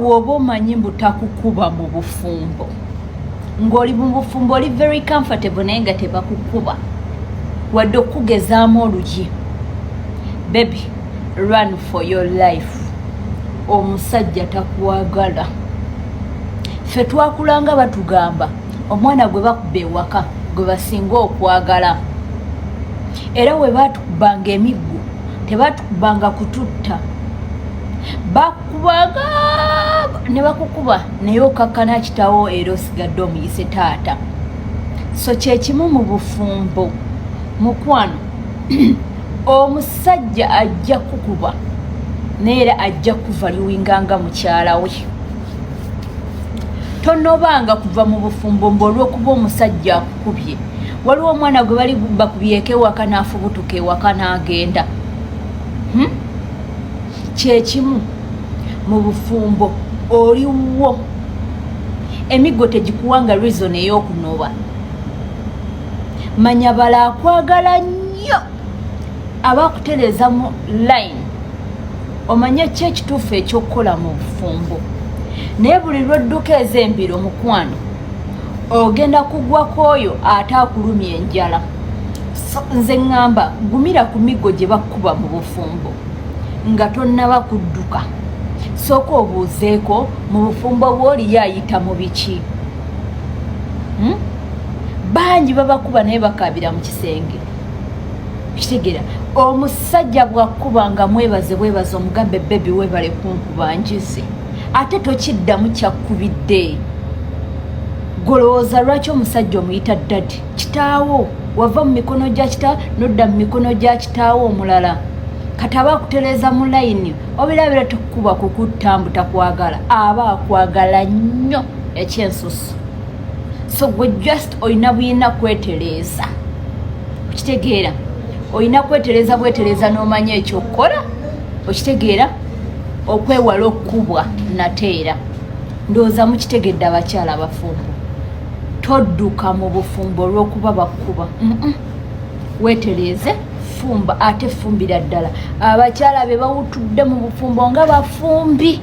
Woba omanyi mbu takukuba mu bufumbo, ng'oli mu bufumbo, oli very comfortable, naye nga tebakukuba wadde okukugezaamu oluyi, baby, run for your life. Omusajja takwagala. Ffe twakulanga batugamba omwana gwe bakuba ewaka gwe basinga okwagala, era we batukubanga emiggo tebatukubanga kututta, bakubanga ne bakukuba naye okakkana kitawo era osigadde omuyise taata. So kyekimu mu bufumbo, mukwano, omusajja ajja kukuba naye era ajja kuvaluinga nga mukyala we. Tonobanga kuva mu bufumbo mbu olw'okuba omusajja akukubye. Waliwo omwana gwe bali bakubyeko ewaka n'afubutuka ewaka n'agenda, Kyekimu mu bufumbo, oliwo emiggo tegikuwanga reason ey'okunoba. Manya bala akwagala nnyo, aba akutereeza mu line, omanye ki ekituufu ekyokukola mu bufumbo. Naye buli lwodduka ez'embiro, mukwano, ogenda kugwako oyo ate akulumya enjala. So nze ŋŋamba gumira ku miggo gye bakkuba mu bufumbo nga tonnaba kudduka. Sooka obuuzeeko mu bufumbo bw'oliyo ayita mu biki, Bangi babakuba naye bakaabira mu kisenge. Kitegeera, omusajja bwakkuba nga mwebaze bwebaze, omugambe, "Baby, webale kunkuba, njize." Ate tokiddamu kyakkubidde. Golowooza lwaki omusajja omuyita daddy? Kitaawo wava mu mikono gya kitaawo nodda mu mikono gya kitaawo omulala. Kati aba akutereeza mu layini, obirabira tekukuba kukutta mbu takwagala, aba akwagala nnyo ekyensusu. So gwe just olina buyina kwetereeza. Okitegeera, olina kwetereeza bwetereeza n'omanya ekyokukola. Okitegeera, okwewala okukubwa nateera. Ndowooza mukitegedde, abakyala abafumbo, todduka mu bufumbo olw'okuba bakkuba. Weetereeze, fumba, ate fumbira ddala. Abakyala be bawutudde mu bufumbo nga bafumbi,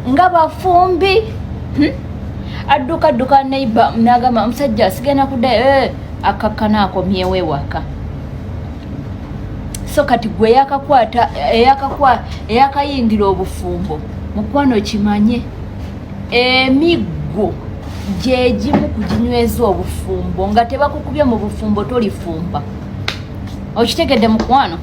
nga bafumbi, Adduka dduka neiba nagamba omusajja sigenda kuddayo, akakkana akomyewo ewaka. So kati gwe eyakakwata, eyakayingira obufumbo, mukwano, kimanye emiggo gyegimu kuginyweza obufumbo. Nga tebakukubye mu bufumbo tolifumba. Okitegedde, mukwano?